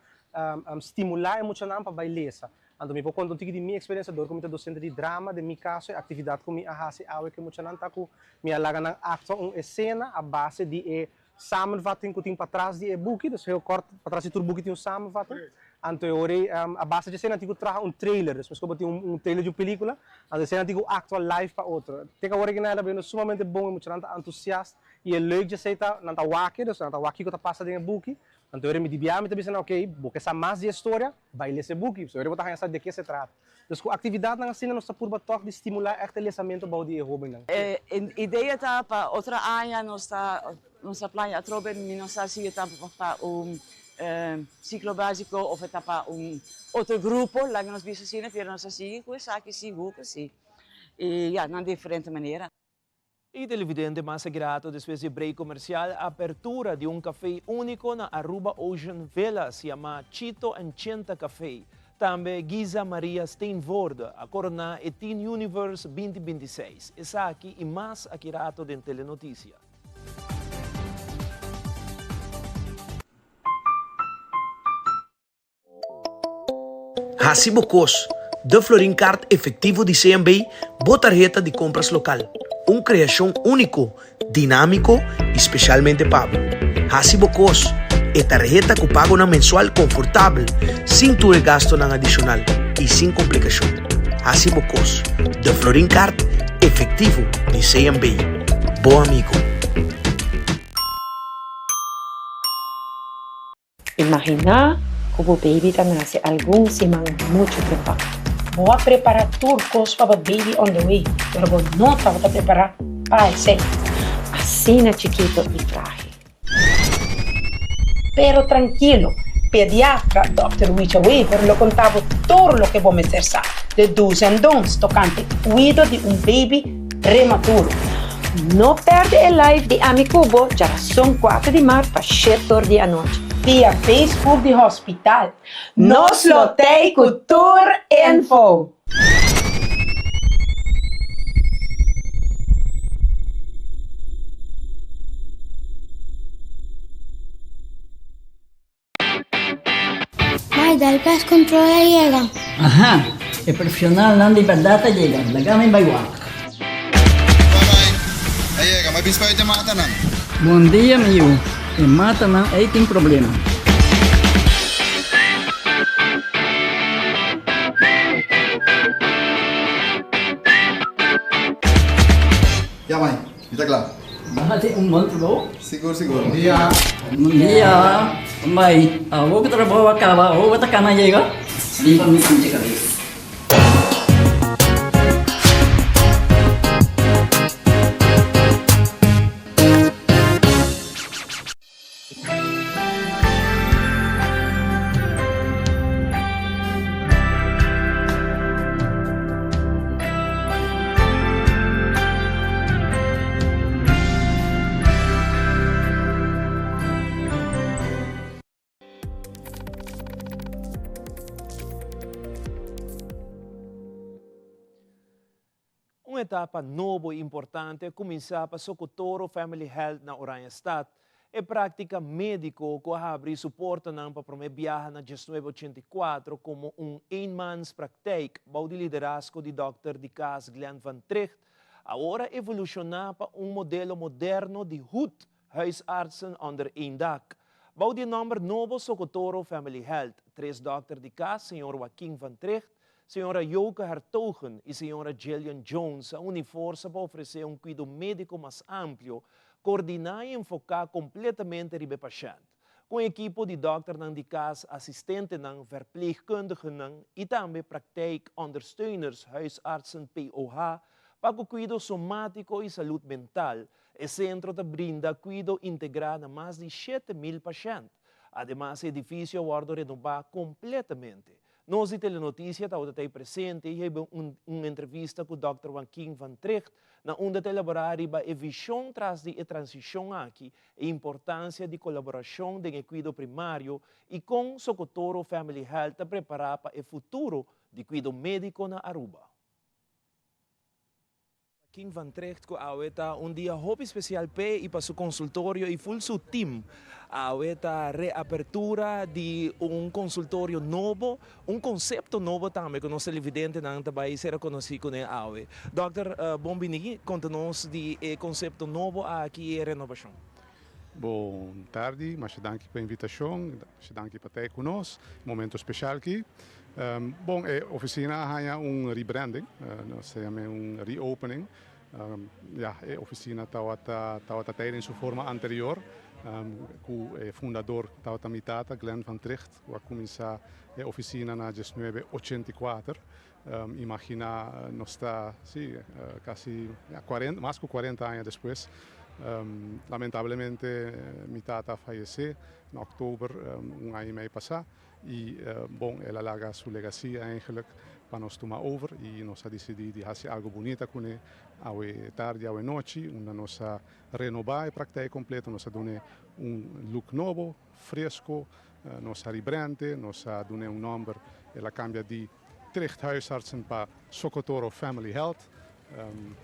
stimulá e muchanan pa bai lesa. Anto mi por konta un tiki di mi eksperensia dor ku mi ta dosente di drama, den mi kaso e aktividat ku mi a hasi awe ku e muchanan ta ku mi a laga nan aktua un esena a base di e Samenvatting ku tin patras di e buki, dus heel kort, patras di tur buki tin un samenvatting. Anto e ora ei a base dje esei nan tin ku traha un trailer, dus meskos bo tin un trailer di un pelikula, anto esei nan tin ku aktua live pa otro. Te ku awor aki nan a bini sumamente bon, e muchanan ta antusiast i e leuk dje esei ta nan ta wak e, dus nan ta wak kiko ta pasa den e buki. Anto e ora mi di biaha mi ta bisa nan, ok, bo ke sa mas di e storia, bai lesa e buki, pasobra e ora bo ta haña sa de ke se trata. Dus ku aktividatnan asina nos ta purba tòg di stimulá ègt e lesamentu bou di e hóbennan. E idea ta pa otro aña nos ta nos ta plania atrobe, mi no sa si e ta pa un siklo básiko òf e ta pa un otro grupo, laga nos bisa asina, pero nos ta sigui ku esaki sigur ku si. I ya, na diferente manera. Y televidente mas grato despues di break comercial apertura di un café unico na Aruba Ocean Villas yama Chito and Chinta Café. Tambe Giza Maria Steenvoorde a corona e Teen Universe 2026. Esaki y mas aki rato den Telenoticia. Hasi bo kos, De Florin Card Efectivo di CMB, bo tarheta di kompras lokal. Un kreashon úniko, dinámiko i spesialmente pa bo. Hasi bo kos, E tarheta ku pagonan mensual konfortabel, sin tur e gastunan adishonal i sin komplikashon. Hasi bo kos, De Florin Card Efectivo di CMB, bo amigo. Imaginá ku bo baby ta nase algun siman muchu trempan. Bo a prepará tur kos pa bo baby on the way, pero bo no tabata prepará pa esei. Asina chikito i frágil. Pero trankilo, pediatra Dòkter Wicha Wever lo konta bo tur loke bo mester sa, de do's and don'ts tokante kuido di un baby prematuro. No perde e live di Ami Ku Bo djarason 4 di mart pa shet or di anochi. Via Facebook di Hospital. Nos lo tei ku tur info! Mai, dal pest control a yega. Aha, e profesionalnan di berdad a yega. Laga mi bai wak. Bye bye. A yega, mi a bisa pa e matanan. Bon dia mi yu. E matanan ei tin problema. Ya mai, mi ta kla. Bo hasi un bon trabou. Sigur sigur. Bon dia. Bon dia. Bai, awor ku trabou a kaba, awor bo ta kana yega, bin pa mi pincha kabes. Un etapa nobo i importante a kuminsá pa Sokotoro Family Health na Oranjestad. E práktika médiko ku a habri su portanan pa promé biaha na diesnuebe ochenta i kuatro komo un eenmanspraktijk bou di liderazgo di dòkter di kas Glenn van Trigt, awor a evolushoná pa un modelo moderno di hut, huisartsen onder één dak. Bou di e nòmber nobo Sokotoro Family Health, tres dòkter di kas, señor Joaquin van Trigt, Señora Joke Hertogen y señora Jillian Jones a uni forsa pa ofrece un cuido medico mas amplio, coordina y enfoca completamente riba e pashent. Cu un ekipo di dokternan di cas, asistentenan, verpleegkundigennan y tambe praktijkondersteuners, huisartsen POH, pa cu cuido somatico y salud mental, e centro ta brinda cuido integra na mas di 7000 pashent. Ademas e edificio a wordo renoba completamente. Nos di Telenoticia tabata ta ei presente i hebe un un entrevista ku dòkter Joaquin van Trigt na unda ta elaborá riba e vishon tras di e transishon aki, e importansia di kolaborashon den e kuido primario i kon Sokotoro Family Health ta prepará pa e futuro di kuido médiko na Aruba. Joaquin van Trigt ku awe ta un dia hopi spesial p'e i pa su konsultorio i ful su tim. Awe ta reapertura di un konsultorio nobo, un konsepto nobo tambe ku nos televidentenan ta bai ser konosí kuné awe. Dòkter, bon bini, konta nos di e konsepto nobo aki i e renobashon. Bon tardi, masha danki pa invitashon, masha danki pa ta ei ku nos, momento speshal aki. Bon, e ofisina a haña un rebranding, nos ta yam'é un reopening. Ya, e ofisina tabata tabata ta ei den su forma anterior, ku e fundador tabata mi tata, Glenn van Trigt, ku a kuminsá e ofisina na diesnuebe ochenta i kuater. Imaginá nos ta, sí, kasi cuarenta, mas ku cuarenta aña despues. Lamentablemente mi tata a fayesé na òktober un aña i mei pasá i bon, el a laga su legasia eigenlijk pa nos tuma over i nos a disidí di hasi algu bunita kuné awe tardi, awe nochi, unda nos a renobá e praktijk kompleto, nos a dun'é un look nobo, fresco, nos a rebrand'é, nos a dun'é un nòmber, el a kambia di Tricht Huisartsen pa Sokotoro Family Health.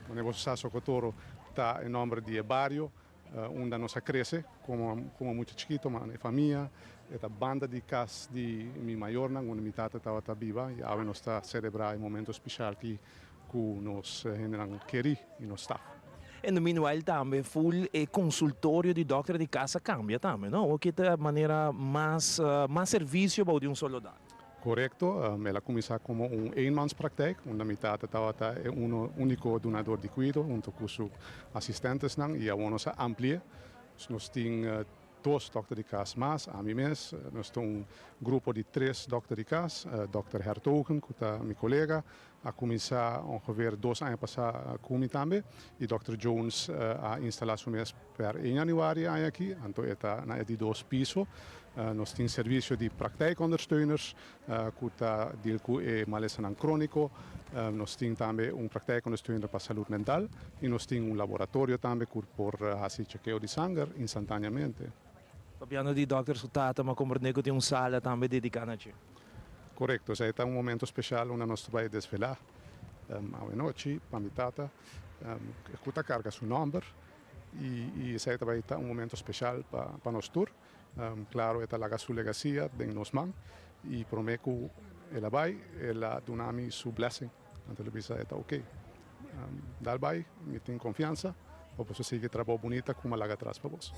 Wanneer boso sa Sokotoro ta e nomber di e bario unda nos a crece como como mucha chikito, ma e famia e ta banda di cas di mi mayornan unda mi tata tabata biba y awe nos ta celebra e momento special aki cu nos hendenan keri y nos staf. In the meanwhile tambe full e consultorio di dokter di cas a cambia tambe no? Awor ki ta manera mas mas servicio bou di un solo dak. Korekto, el a kuminsá komo un eenmanspraktijk, unda mi tata tabata e uno úniko dunador di kuido hunto ku su asistentesnan i awor nos a ampli'é. Nos tin dos dòkter di kas mas, ami mes, nos ta un grupo di tres dòkter di kas, dòkter Hertogen ku ta mi kolega a kuminsá ongeveer dos aña pasá ku mi tambe i dòkter Jones a instalá su mes Per e januari aña aki, anto e ta na e di dos piso. Nos tin servisio di praktijkondersteuners ku ta deal ku e malesanan króniko. Nos tin tambe un praktijkondersteuner pa salud mental i nos tin un laboratorio tambe ku por hasi chekeo di sanger instantaneamente. Papiando di dòkter su tata, m'a komprendé ku tin un sala tambe dediká na dje. Korekto, esei ta un momento speshal unda nos ta bai desvelá awenochi pa mi tata ku ta karga su nòmber. I esei ta bai ta un momento special pa nos tur. Claro e ta laga su legacia den nos man i prome cu el a bai el a duna mi su blessing. Anto el a bisa e ta ok. Dal bai, mi tin confiansa pa boso sigui e trabou bunita cu mi a laga atras pa boso.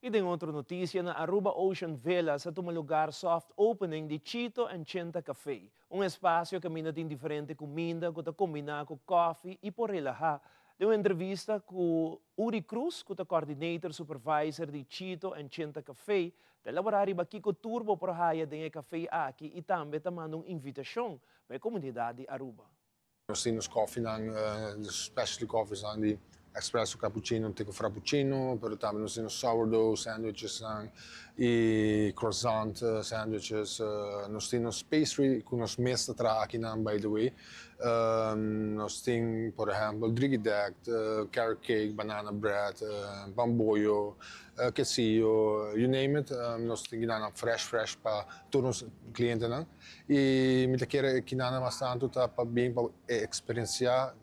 Y den otro noticia, na Aruba Ocean Villas a tuma lugar soft opening di Chito and Chinta Café, un espacio caminda tin diferente cuminda cu ta combina cu koffie y por relaha. Den un entrevista cu Uri Cruz, cu ta coordinator supervisor di Chito and Chinta Café, ta elabora riba kico tur bo por haya den e café aki y tambe ta manda un invitacion pa e comunidad di Aruba. Nos tin nos koffienan, specialty coffeesnan di espresso, cappuccino, te cu frappuccino, pero tambe nos tin nos sourdough sandwichesnan y croissant sandwiches. Nos tin nos pastry cu nos mes ta traha akinan by the way. Nos tin por ehempel driegedekt, carrot cake, banana bread, bamboyo, quesillo, you name it, nos tin kinanan fresh fresh pa tur nos clientenan. Y mi ta kere e kinanan mas tanto ta pa bin pa e experiencia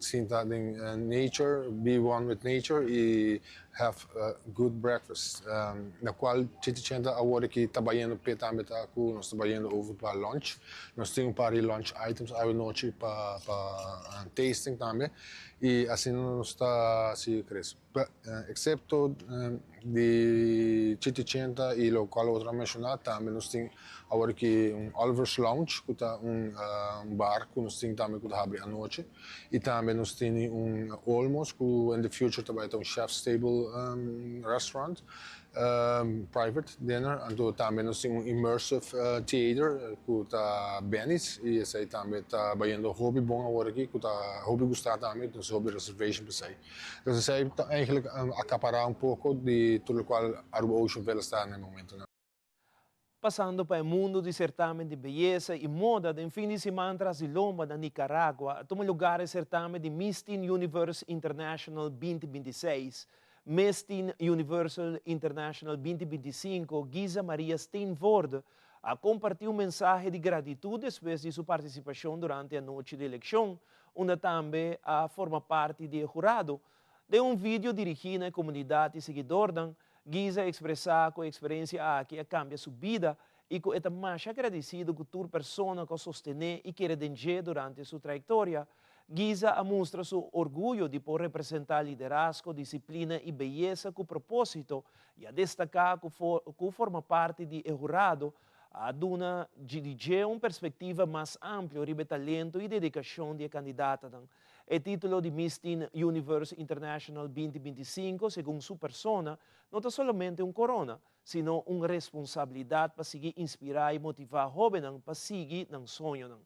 sinta den nature, be one with nature y have a good breakfast. Na cual Chiti Chenta awor aki ta bayendo p'e tambe ta cu nos ta bayendo over pa lunch. Nos tin un par di lunch items awe nochi pa pa tasting tambe y asina nos ta sigui crece. Excepto di Chiti Chenta y locual otro a menciona, tambe nos tin awor aki un Oliver's Lounge cu ta un bar cu nos tin tambe cu ta habri anochi y tambe nos tini un Olmos cu in the future ta bay ta un chef's table restaurant. Private dinner, anto tambe nos tin un immersive theater cu ta Benny's y esey tambe ta bayendo hopi bon awor aki cu ta hopi gusta tambe, nos hopi reservation pa esey. Entonces esey ta eigenlijk acapara un poco di tur locual Aruba Ocean Villas ta na e momentonan. Pasando pa e mundo di certamen di beyesa y moda, den fin di siman tras di lomba na Nicaragua a tuma lugar e certamen di Miss Teen Universe International 2026. Miss Teen Universal International 2025, Giza Maria Steenvoorde, a comparti un mensahe di gratitud despues di su participacion durante anochi di eleccion, unda tambe a forma parti di e hurado. Den un video dirigi na e comunidad y siguidornan, Giza a expresa cu e experiencia aki a cambia su bida y cu e ta masha agradecido cu tur persona cu a sostene y kere den dje durante su trayectoria. Giza a mustra su orguyo di por representa liderazgo, disciplina y beyesa cu proposito y a destaca cu cu forma parti di e hurado a duna di dje un perspectiva mas amplio riba e talento y dedicacion di e candidatanan. E titulo di Miss Teen Universe International 2025, segun su persona, no ta solamente un corona, sino un responsabilidad pa sigui inspira y motiva hobennan pa sigui nan soñonan.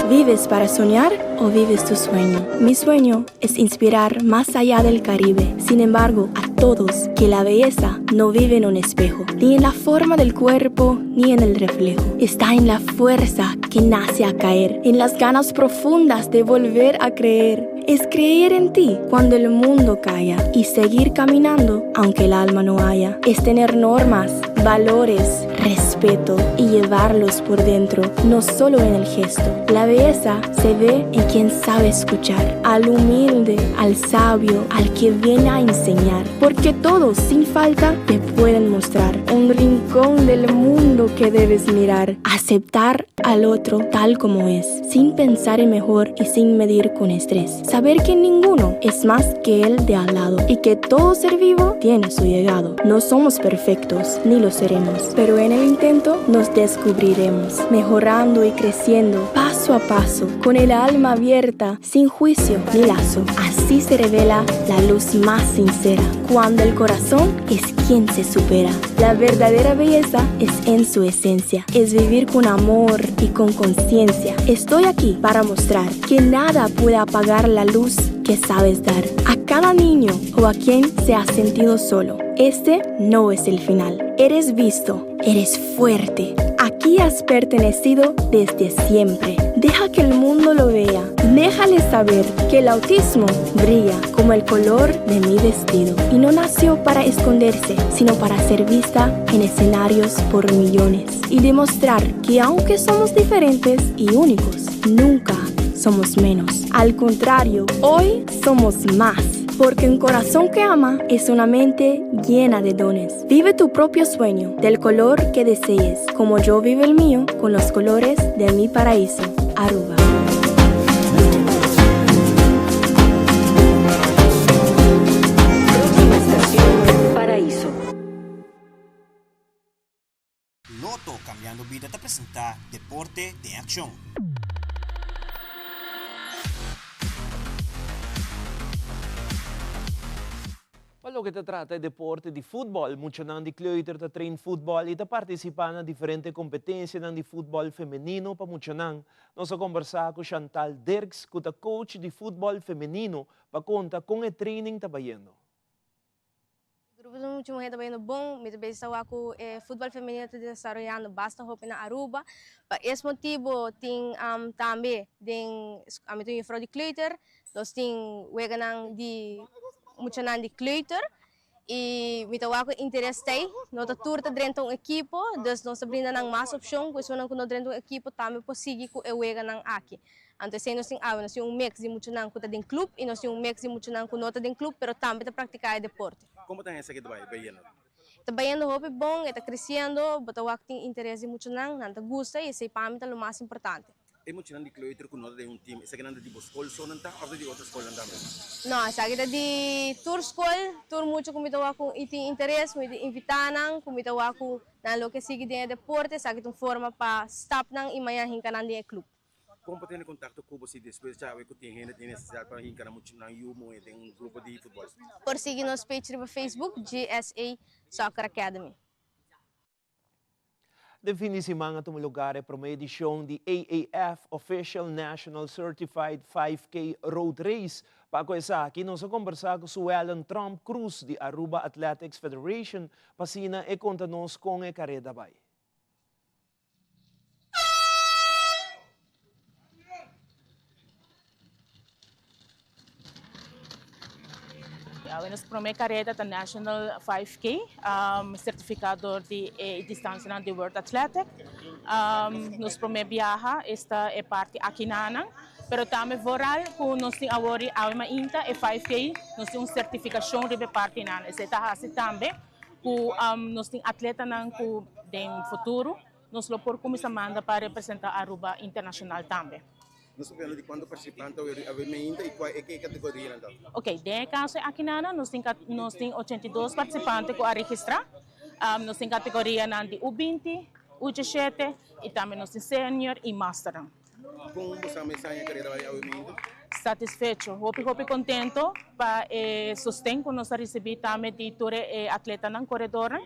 ¿Vives para soñar o vives tu sueño? Mi sueño es inspirar más allá del Caribe. Sin embargo, a todos que la belleza no vive en un espejo, ni en la forma del cuerpo, ni en el reflejo. Está en la fuerza que nace a caer, en las ganas profundas de volver a creer. Es creer en ti cuando el mundo calla y seguir caminando aunque el alma no haya. Es tener normas, valores, respeto y llevarlos por dentro, no solo en el gesto. La belleza se ve en quien sabe escuchar, al humilde, al sabio, al que viene a enseñar. Porque todos, sin falta, te pueden mostrar un rincón del mundo que debes mirar. Aceptar al otro tal como es, sin pensar en mejor y sin medir con estrés. Saber que ninguno es más que el de al lado y que todo ser vivo tiene su llegado. No somos perfectos, ni lo seremos, pero en el intento nos descubriremos, mejorando y creciendo paso a paso, con el alma abierta, sin juicio ni lazo. Así se revela la luz más sincera, cuando el corazón es quien se supera. La verdadera belleza es en su esencia, es vivir con amor y con conciencia. Estoy aquí para mostrar que nada puede apagar la luz que sabes dar. A cada niño o a quien se ha sentido solo. Este no es el final. Eres visto, eres fuerte. Aquí has pertenecido desde siempre. Deja que el mundo lo vea. Déjale saber que el autismo brilla como el color de mi vestido. Y no nació para esconderse, sino para ser vista en escenarios por millones. Y demostrar que aunque somos diferentes y únicos, nunca somos menos. Al contrario, hoy somos más. Porque un corazón que ama es una mente llena de dones. Vive tu propio sueño, del color que desees, como yo vivo el mío, con los colores de mi paraíso, Aruba. Lotto Cambiando Bida ta presenta Deporte den Accion. Pa loke ta trata e deporte di futbòl, muchanan di kleuter ta train futbòl i ta partisipá na diferente kompetensianan di futbòl femenino pa muchanan. Nos a kombersá ku Chantal Dirks ku ta coach di futbòl femenino pa konta kon e training ta bayendo. E grupo di mucha muhé ta bayendo bon, mi ta bezig ta wak ku e futbòl femenino ta desaroyando basta hopi na Aruba. Pa es motibu tin tambe den ami ta un yufrou di kleuter, Nos tin weganan di muchanan di kleuter y mi ta wak cu interes ta ey. No ta tur ta drenta un ekipo, dus nos ta brinda nan mas opcion cu esunnan cu no drenta un ekipo tambe por sigui cu e weganan aki. Anto esey nos tin awe, nos tin un mix di muchanan cu ta den club y nos tin un mix di muchanan cu no ta den club pero tambe ta practica e deporte. Como ta esaki ta bay bayendo? Ta bayendo hopi bon, e ta creciendo, bo ta wak tin interes di muchanan, nan ta gusta y esey pa mi ta lo mas importante. E muchanan di kleuter ku no ta den un tim, esakinan ta di bo skol so nan ta òf ta di otro skolnan tambe? No, esaki ta di tur skol, tur mucha ku mi ta wak ku i tin interes, mi ta invitá nan, ku mi ta wak ku nan lo ke sigui den e deporte, esaki ta un forma pa stap nan i maña hinka nan den e klup. Kon por tene kontakto ku bo si despues djawe ku tin hende tin nesesidat pa hinka nan muchanan yu muhé den un grupo di futbòl? Por sigui nos page riba Facebook, GSA Soccer Academy. Den fin di siman a tuma lugar e prome edicion di AAF Official National Certified 5K Road Race. Pa cu esaki nos a combersa cu Suellen Tromp Cruz di Aruba Athletics Federation pa asina e conta nos con e careda bay. Awe nos prome careda ta National 5K, certifica door di e distancianan di World Athletic. Nos prome biaha esta e parti akinanan, pero tambe vooral cu nos tin awor di awe mainta e 5K, nos tin un certificacion riba e partinan. Esey ta haci tambe cu nos tin atletanan cu den futuro nos lo por cuminsa manda pa representa Aruba internacional tambe. Nos ta hablando di cuanto participante awe meinta y cua e ke categorianan ta? Ok, den e caso aki nana nos tin nos tin 82 participante cu a registra. Nos tin categorianan di U binti, U diesshete y tambe nos tin senior y masternan. Con bo sa mes aña carera bay awe meinta? Satisfecho, hopi hopi contento pa e sosten cu nos a ricibi tambe di tur e atletanan, coredornan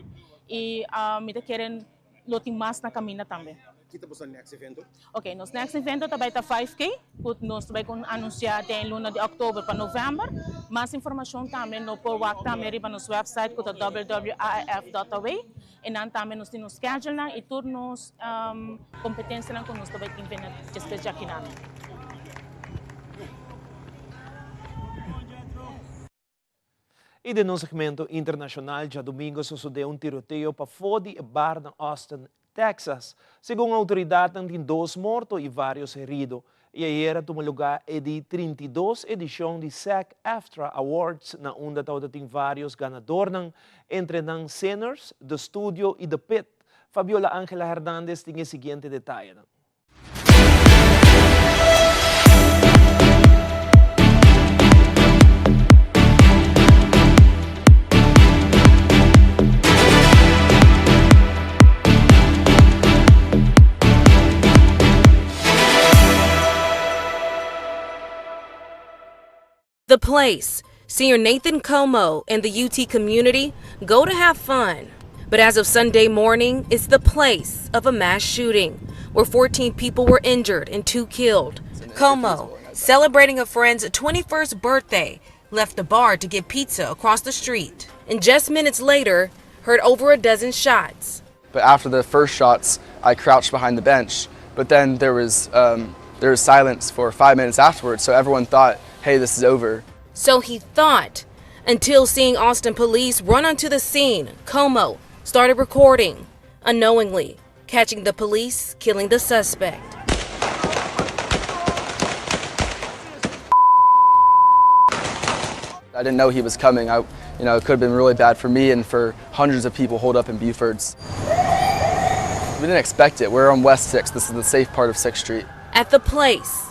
y mi ta kere lo tin mas na caminda tambe. Ki ta boso next evento? Ok, nos next evento ta bay ta 5K, cu nos ta bay con anuncia den luna di october pa november. Mas informacion tambe no por wak tambe riba nos website cu ta www.aaf.aw. E nan tambe nos tin nos schedulenan y tur nos competencianan cu nos ta bay tin despues djakinan. I den nos segmento internashonal djadumingu a sosodé un tiroteo pafó di e bar na Austin, Texas. Segun outoridatnan tin dos morto i vários herido. I ayera tuma lugá e di 32 edishon di SAG-AFTRA Awards na unda tabata tin vários ganadornan, entre nan Sinners, The Studio i The Pit. Fabiola Angela Hernandez tin e siguiente detayenan. The place, Senior Nathan Comeaux and the UT community go to have fun. But as of Sunday morning, it's the place of a mass shooting where 14 people were injured and two killed. Comeaux, celebrating a friend's 21st birthday, left the bar to get pizza across the street. And just minutes later, heard over a dozen shots. But after the first shots, I crouched behind the bench. But then there was, um, there was silence for five minutes afterwards, so everyone thought, hey, this is over. So he thought, until seeing Austin police run onto the scene, Comeaux started recording, unknowingly catching the police killing the suspect. I didn't know he was coming. I, you know, it could have been really bad for me and for hundreds of people holed up in Buford's. We didn't expect it. We're on West 6th. This is the safe part of 6th Street. At the place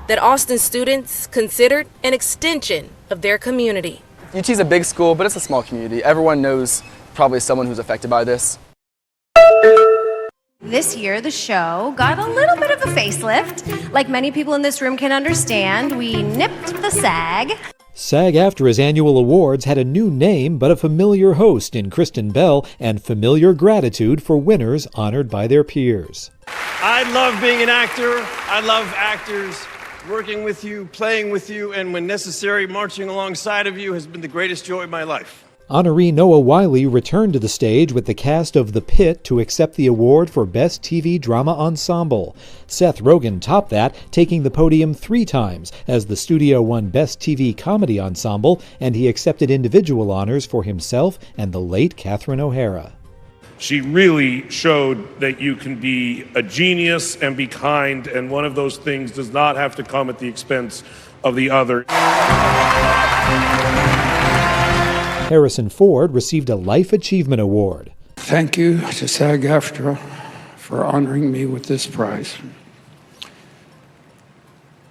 that Austin students considered an extension of their community. UT is a big school, but it's a small community. Everyone knows probably someone who's affected by this. This year, the show got a little bit of a facelift. Like many people in this room can understand, we nipped the sag. SAG AFTRA's annual awards had a new name but a familiar host in Kristen Bell and familiar gratitude for winners honored by their peers. I love being an actor. I love actors. Working with you, playing with you, and when necessary, marching alongside of you has been the greatest joy of my life. Honoree Noah Wyle returned to the stage with the cast of The Pitt to accept the award for Best TV Drama Ensemble. Seth Rogen topped that, taking the podium three times as the studio won Best TV Comedy Ensemble, and he accepted individual honors for himself and the late Catherine O'Hara. She really showed that you can be a genius and be kind, and one of those things does not have to come at the expense of the other. Harrison Ford received a Life Achievement Award. Thank you to SAG AFTRA for honoring me with this prize.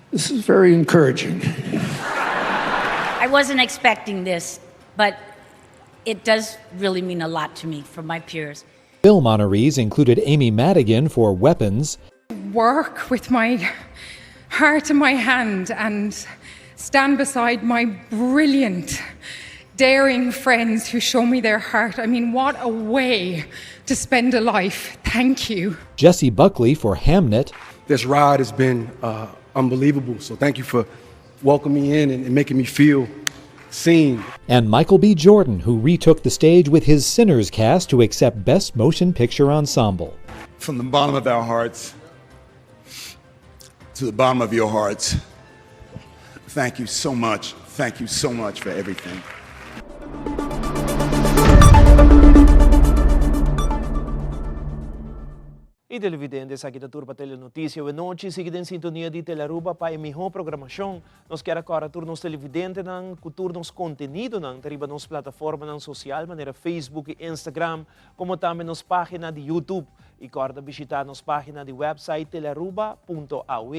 This is very encouraging. I wasn't expecting this, but it does really mean a lot to me from my peers. Film honorees included Amy Madigan for Weapons, Work with my heart in my hand and stand beside my brilliant, daring friends who show me their heart. I mean, what a way to spend a life. Thank you. Jessie Buckley for Hamnet, This ride has been uh, unbelievable, so thank you for welcoming me in and, and making me feel seen. and Michael B. Jordan, who retook the stage with his Sinners cast to accept Best Motion Picture Ensemble. From the bottom of our hearts to the bottom of your hearts, thank you so much. Thank you so much for everything. Y televidente, esaki ta tur pa Telenoticia awe nochi. Sigui den sintonia di Telearuba pa e miho programacion. Nos kier a cora tur nos televidentenan cu tur nos contenidonan ta riba nos plataformanan social manera Facebook y Instagram, como tambe nos pagina di YouTube. Y corda bishita nos pagina di website telearuba punto aw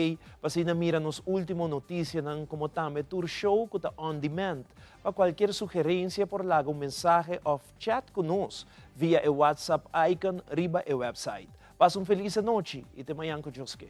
pa asina mira nos ultimo noticianan como tambe tur show cu ta on demand. Pa cualkier sugerencia por laga un mensahe of chat cu nos via e WhatsApp icon riba e website. Pasa un feliz anochi y te mañan cu Dios ke.